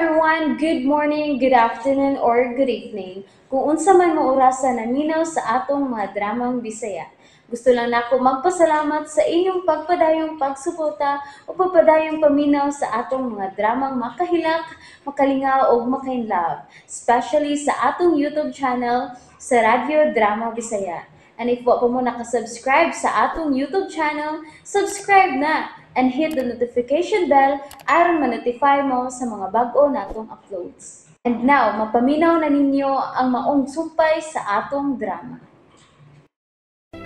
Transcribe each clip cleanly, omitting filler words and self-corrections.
Everyone! Good morning, good afternoon, or good evening. Kung unsa man mo orasa naminaw sa atong mga dramang Bisaya. Gusto lang nako magpasalamat sa inyong pagpadayong pagsuporta o pagpadayong paminaw sa atong mga dramang makahilak, makalingaw o makainlove, especially sa atong YouTube channel sa Radyo Drama Bisaya. And if wa pa mo nakasubscribe sa atong YouTube channel, subscribe na and hit the notification bell aron ma-notify mo sa mga bag-o natong uploads. And now, mapaminaw na ninyo ang maong sumpay sa atong drama.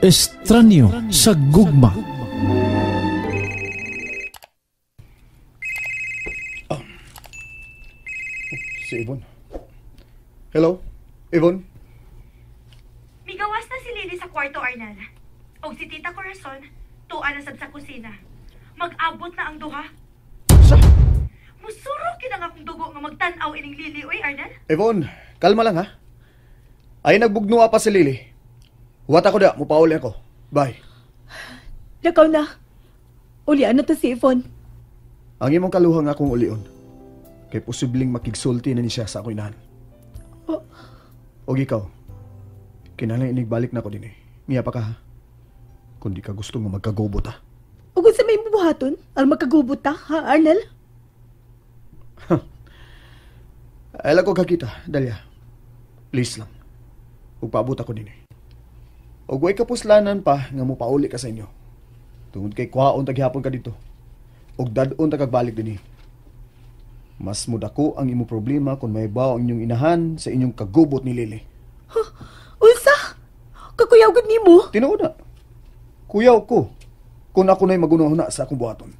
Estranyo sa gugma. Oh. Si Yvonne. Hello, Yvonne? Migawas na si Lily sa kwarto, Arnel. O si Tita Corazon, tuwa na sad sa kusina. Mag-abot na ang duha. Sa? Musuro kinang akong dugo nga magtan-aw ining Lily, oy, Arnel. Yvonne, kalma lang ha. Ay nagbugnua pa si Lily. Huwat ako da, mupauli ako. Bye. Lakaw na. Ulian na to si Yvonne. Ang imong kaluha nga akong ulion. Kay posibleng makigsulti na ni siya sa akong inahan. Oh. Og ikaw, kinahanglan inigbalik na ko din eh. Miya pa ka ha. Kung di ka gusto nga magkagubot ha. O kung sa may buhaton, aron magkagubot ta, ha, Arnel? Alam ko kakita, Dalia. Please lang. Ug paabot ako din eh. Og way kapuslanan pa nga mopauli ka sa inyo. Tungod kay kuhaon taghapon ka dito. Og dad-on ta kagbalik dinhi. Mas mudako ang imo problema kung mahibaw ang inyong inahan sa inyong kagubot ni Lily. Huh? Unsa? Kakuyaw gud nimo? Tinuod na. Kuyaw ko. Kung ako na'y magunahuna sa akong buhaton.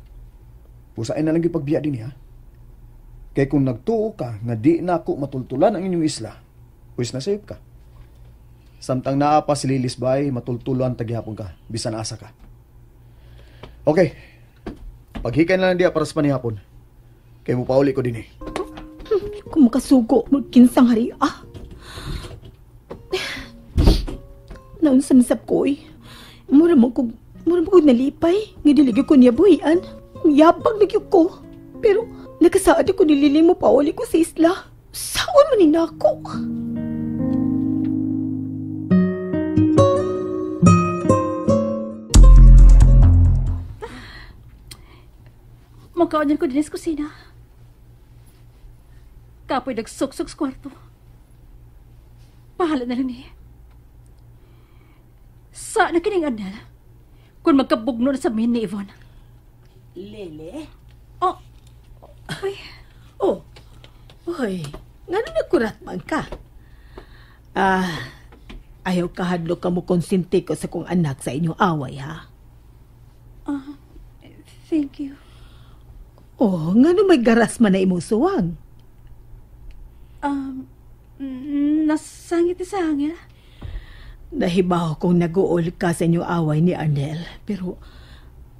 Usain na lang yung pagbiya din ha. Kay kung nagtuo ka nga di na ako matultulan ang inyong isla, pwes na safe ka. Samtang naa pa si Lilis bay, matultulan tagihapon ka, bisan asa ka. Okay. Paghikay na lang diya para sa panihapon. Kay mo pauli ko din eh. Kung makasugo, magkinsang hari ah. Naunsa masap ko eh. Mura mo kog nalipay. Nga dili gyud ko niya buhian. Yabang na gyud ko. Pero nakasaad ko ni Lily mo pauli ko sa isla. Saon man ni nako? Magkaonan ko din sa kusina. Kapoy nagsuksok sa kwarto. Bahala na lang niya. Sa na kining Arnel, kung magkabugno na sa min ni Yvonne. Lele? Oh. Uy. Oh. Uy, ngano nagkurat man ka? Ah, ayaw kahadlok ka mo konsinti ko sa kong anak sa inyong away, ha? Thank you. Oh, ngano may garas man na imong suwang? Nasangit sa hangin. Nahibaw kong nag-uol ka sa inyong away ni Arnel, pero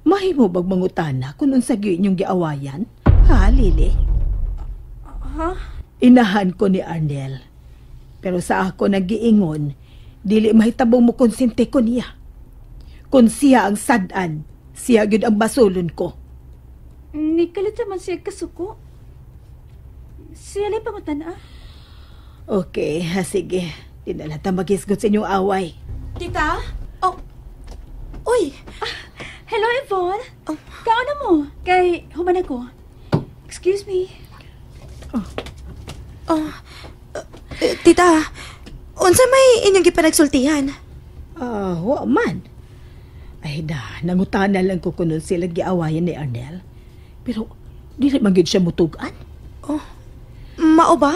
mahimo bag mangutana kung unsa gyud inyong giawayan? Ha, Lily? Ha? Inahan ko ni Arnel. Pero sa ako nagiingon, dili mahitabong mo konsente ko niya. Kung siya ang sad-an, siya gyud ang basulon ko. Nikalit naman siya kasuko. Siya lang pangutana. Okay, ha, sige. Di na lang ta maghisgot sa inyong away. Tita? Oh. Uy! Ah, hello, Yvonne. Oh. Kaon na mo. Kay human ako. Excuse me. Oh. Oh. Tita, unsa may inyong gipanagsultihan? Ah, wa man. Ay da, nangutana lang ko kuno sila giawayan ni Arnel. Pero dili man gyud siya mutugan. Oh. Mao ba?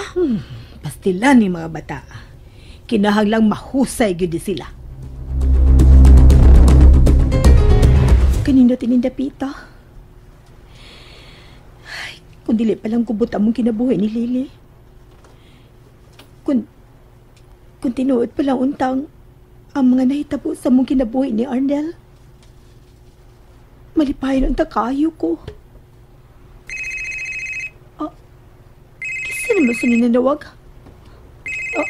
Pastilan ni mga bata. Kinahanglang mahusay gyud sila. Kanino tinindapita? Ay, kung dili pa lang kubot among kinabuhi ni Lily. Kung tinuod pa lang untang ang mga nahitabo sa among kinabuhi ni Arnel. Malipahin ang takayo ko. Ah, kisa naman sa ninanawag? Ah,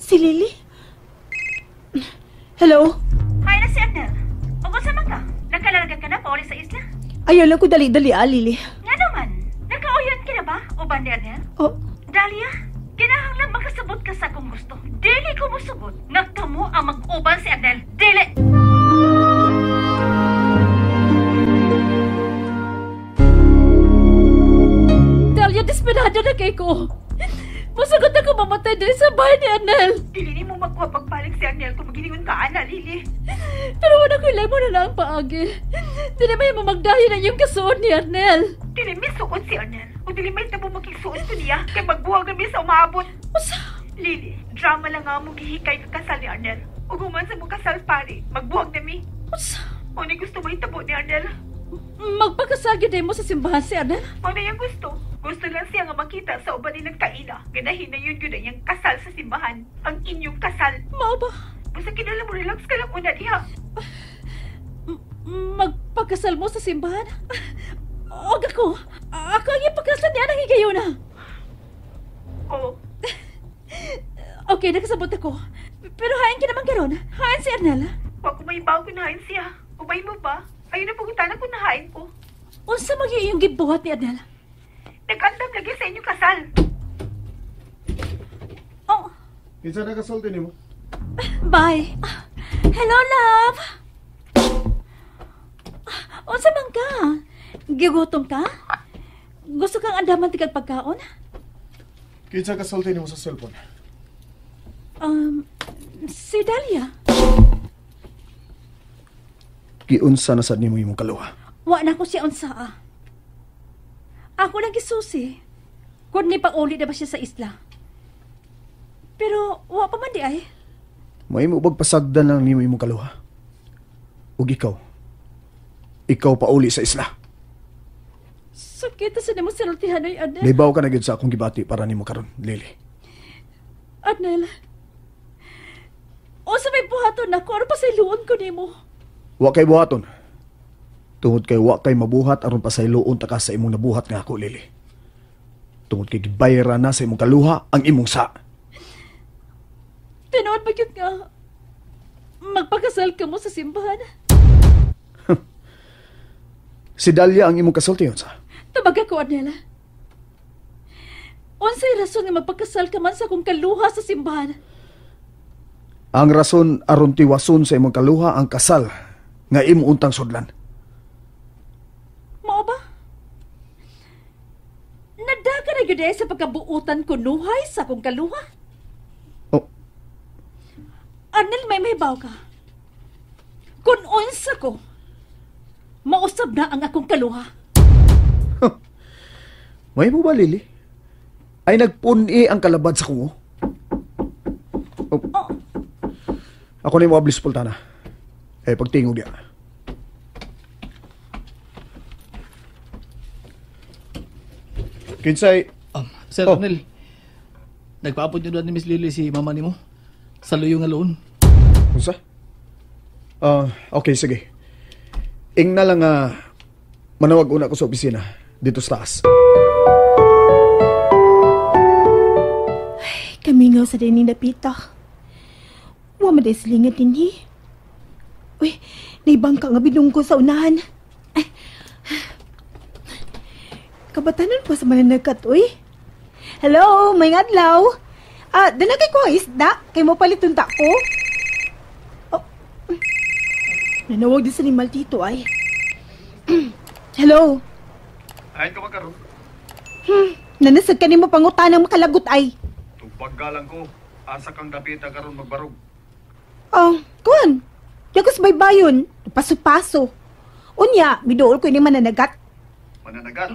si Lily? Hello? Hi na si Arnel. O kung saan ka? Nagkalalagan ka na pauli sa isla? Ayaw lang ko dali-dali, ah, Lily. Nga naman. Nagkauyan ka na ba? Uban ni Arnel? Oh. Dahlia, kinahanglan makasabot ka sa akong gusto. Dili ko mosugot nga kamo ang mag-uban si Arnel. Dili! Dahlia, desperado na kay ko. Masagot ako mamatay din sa bahay ni Arnel. Dili ni mo makuha pagbalik si Arnel kung magilingon ka, ana, Lily. Pero wala ko ilay mo na lang ang paagi. Dili may mamagdahin ang iyong kasuod ni Arnel. Dili may suod si Arnel. O dili may tabo makisuod ko niya. Kaya magbuhag kami sa umaabot. Usa? Lily, drama lang nga mong gihikay kakasal ni Arnel. O guman sa mong kasal pare, magbuhag nami. Usa? O ni gusto mo itabo ni Arnel? Magpakasal gyud mo sa simbahan si Arnel? O na yung gusto. Gusto lang siya nga makita sa uban nilang kaila. Ganahin na yun yun ang iyang kasal sa simbahan. Ang inyong kasal. Mao ba? Basta kinala mo, relax ka lang muna diha. Magpakasal mo sa simbahan? Og ako. Ako ang ipakasal niya ng higayuna. Oo. Okay, nakasabot ako. Pero hain ka naman karon. Hain si Arnel. Wa ko may bago na hain siya. Ubay mo ba? Ayun na pagutana ko na hain ko. Unsa man yung gibuhat ni Arnel? Nag-andam lagi sa inyong kasal. Oh. Kinsa na kasulti nimo? Bye. Hello, love. Unsa man ka? Gigutom ka? Gusto kang andaman tigag pagkaon? Kinsa kasulti nimo sa cellphone? Si Dahlia. Giunsa na sad nimo imong kaluha? Wa na ko siya unsa ah. Ako lang gisusi. Kun ni pauli na ba siya sa isla? Pero wa pa man di ay. Mahimo bag pasagdan lang nimo imong kaluha? Ug ikaw. Ikaw pauli sa isla. Sakit sa nimo sinultihan ay Arnel. Nahibaw ka na gyud sa akong gibati para nimo karon, Lily. Arnel. O sa may buhaton nako, ano pa sa iluon ko nimo? Wa kay buhaton. Tungod kay wa kay mabuhat aron pasayloon ta ka sa imong nabuhat nga ako, Lily. Tungod kay gibayra na sa imong kaluha ang imong sa. Tinuod ba gyud nga magpakasal ka mo sa simbahan? Si Dahlia ang imong kasulti unsa? Tabag ako, Arnel. Unsay rason nga magpakasal ka man sa akong kaluha sa simbahan? Ang rason aron tiwason sa imong kaluha ang kasal nga imo untang sudlan. Mao ba? Nadaka na gyud sa pagkabuutan ko nuhay sa akong kaluha? Oh. Arnel, may mahibaw ka. Kung unsa ko, mausab na ang akong kaluha. Huh. May mo ba, Lily? Ay nagpuni ang kalabad sa kungo. Oh. Oh. Ako na yung ablis pultana. Eh, pagtingog niya. Kinsay... Sir oh. Arnel, nagpaapod nyo doon ni Miss Lily si mama ni mo. Sa luyo nga loon. Unsa? Okay, sige. Ing na lang manawag una ko sa opisina dito sa taas. Ay, kami nga sa dining dapita. Wa man day silingan dinhi. Uy, naibangka nga binungko sa unahan. Ay, kabatanon pa sa mananagat, uy. Hello, may adlaw. Dala kay ko ang isda. Kay mo palit unta ko. Oh. Nanawag din sa ni Maldito, ay. Hello. Ay, ka ba karon? Nanasag ka nimo pangutan ang makalagot, ay. Tupag galang ko. Asa kang dapita karon magbarog? Oh, kuan. Yakos baybayon. Paso-paso. Unya, miduol ko ni mananagat. Mananagat?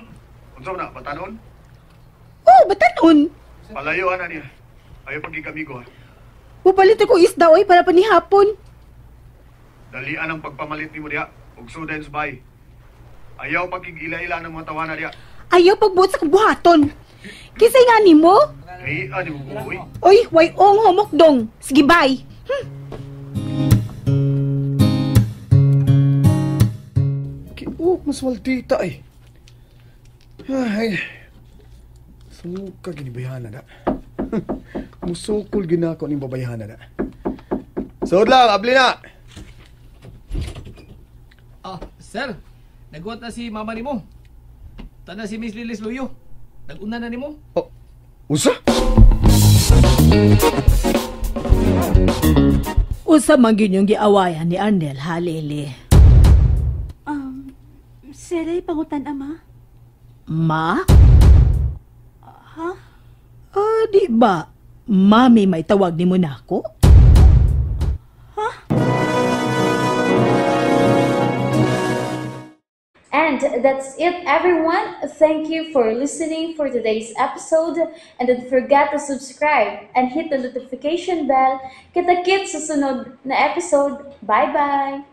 Unsa na, batanon? Oh, batanon. Palayo ana niya. Ayaw pagigamigo ha. Pupalit ako isda oy para panihapon. Dalian ang pagpamalit nimo diha ug sudan sa bay. Ayaw pagkigila-ila ng mga tawana diha. Ayaw pagbuot sa kabuhaton. Kisay nga nimo? Ay, ani mo buoy. Oy, way ong homok dong. Sige, bye. Oh, mas maldita ay. Ay. Suka ginibayana na. Musukol ginako ning babayhana na. Suod lang, abli na. Sir, nagwat na si mama nimo. Tana si Miss Lilis Luyo. Nag-una na nimo. Oh, unsa? Unsa man gyud yung giawayan ni Arnel, ha, Lily? Sila pangutan, ama. Ma? Ha? Ah, di ba? Mami may tawag ni mo nako? And that's it, everyone. Thank you for listening for today's episode. And don't forget to subscribe and hit the notification bell. Kita-kits sa sunod na episode. Bye-bye!